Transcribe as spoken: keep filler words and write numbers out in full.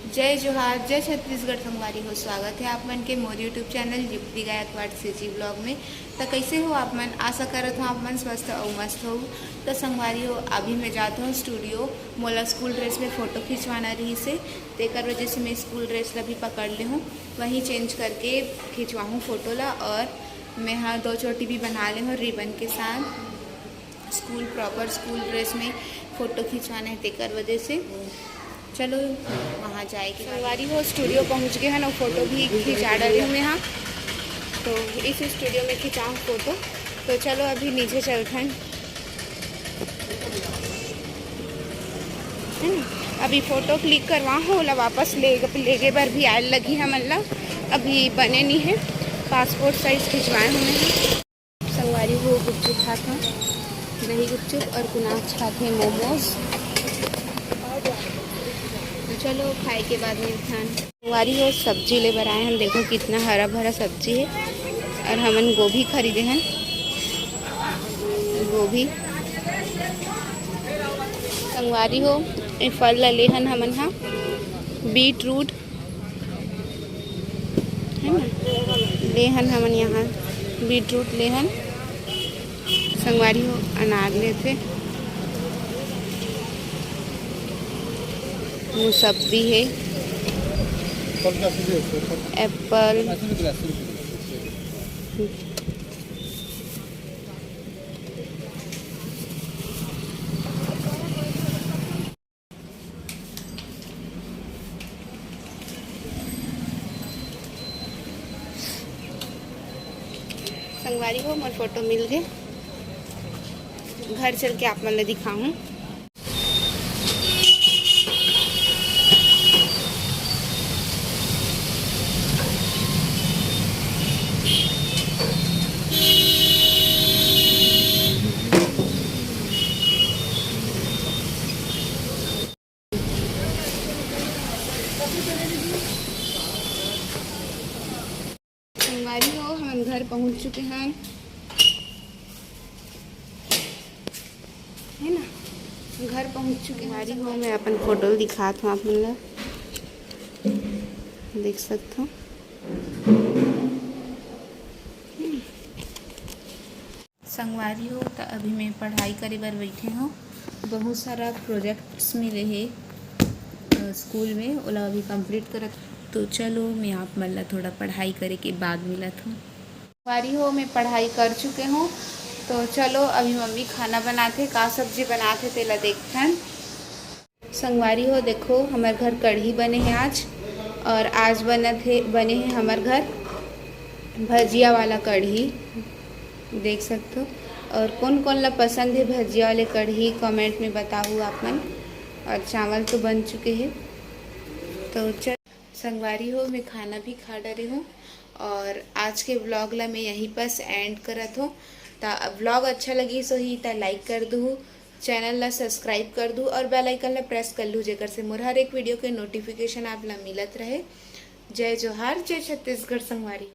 जय जोहार, जय छत्तीसगढ़ संगवारी हो। स्वागत है आप मन के मोर YouTube चैनल युक्ति गायकवाड़ CG ब्लॉग में। त कैसे हो आप मन? आशा करत हो आप मन स्वस्थ अउ मस्त हो। त संगवारी हो, अभी मैं जात हूँ स्टूडियो, मोला स्कूल ड्रेस में फोटो खिंचवाना रहिसे, तेकर वजह से मैं स्कूल ड्रेस ला भी पकड़ ले हूँ, वहीं चेंज करके खिंचवाहूँ फोटो ला। और मैं हाँ दो चोटी भी बना ले हूँ रिबन के साथ। स्कूल, प्रॉपर स्कूल ड्रेस में फोटो खिंचवाना है, तेकर वजह से। चलो, वहाँ जाए के संगवारी हो, स्टूडियो पहुँच गए हैं ना, फोटो भी खिंचा डाली हूँ मैं। हाँ, तो इस स्टूडियो में खिंचाऊँ फोटो। तो चलो, अभी नीचे चलते हैं, है ना? अभी फोटो क्लिक करवा हो, ओला वापस ले लेगे बर भी आयल लगी हमन ला। अभी बने नहीं है, पासपोर्ट साइज खिंचवाए हूँ मैं। संगवारी हो, गुपचुप खात हूँ, दही गुपचुप, और कुनाज खात है मोमोज। तो चलो, खाए के बाद मिलथन। संगवारी हो, सब्जी ले बर आए हन। देखो, कितना हरा भरा सब्जी है। और हमन गोभी खरीदे हन, गोभी। संगवारी हो, ए फल ला ले हन हमन हा, बीट रूट, है ना, ले हन हमन यहाँ, बीट रूट ले हन। संगवारी हो, अनार लेथे, मुसब्बी है, एप्पल। संगवारी हो, मोर फोटो मिल गए। घर चल के आप मन ला दिखाहूँ। संगवारी हो, हमन घर पहुंच चुके हन, है ना, घर पहुंच चुके हन। संगवारी हो, मैं अपन फोटो दिखात हूँ आप मन ला, देख सकत हो। संगवारी हो, त अभी मैं पढ़ाई करे बर बैठे हूँ। बहुत सारा प्रोजेक्ट्स मिले हे, अ, स्कूल में, ओला अभी कंप्लीट करत। तो चलो, मैं आप मन ला थोड़ा पढ़ाई करे के बाद मिलत हूँ। संगवारी हो, मैं पढ़ाई कर चुके हूँ। तो चलो, अभी मम्मी खाना बनाथे, का सब्जी बनाथे, तेला देखथन। संगवारी हो, देखो, हमर घर कढ़ी बने हे आज, और आज बनत हे, बने हे हमर घर भजिया वाला कढ़ी, देख सकते हो। और कौन कौन ला पसंद है भजिया वाले कढ़ी, कमेंट में बताओ आप मन। और चावल तो बन चुके हैं। तो चल संगवारी हो, मैं खाना भी खा डरे हूँ, और आज के व्लॉग ला मैं यहीं पर एंड करत हूँ। त व्लॉग अच्छा लगी सो ही त लाइक कर दू, चैनल ला सब्सक्राइब कर दू और बेल आइकन ला प्रेस कर लू, जेकर से मोर हर एक वीडियो के नोटिफिकेशन आप ला मिलत रहे। जय जोहार, जय छत्तीसगढ़ संगवारी।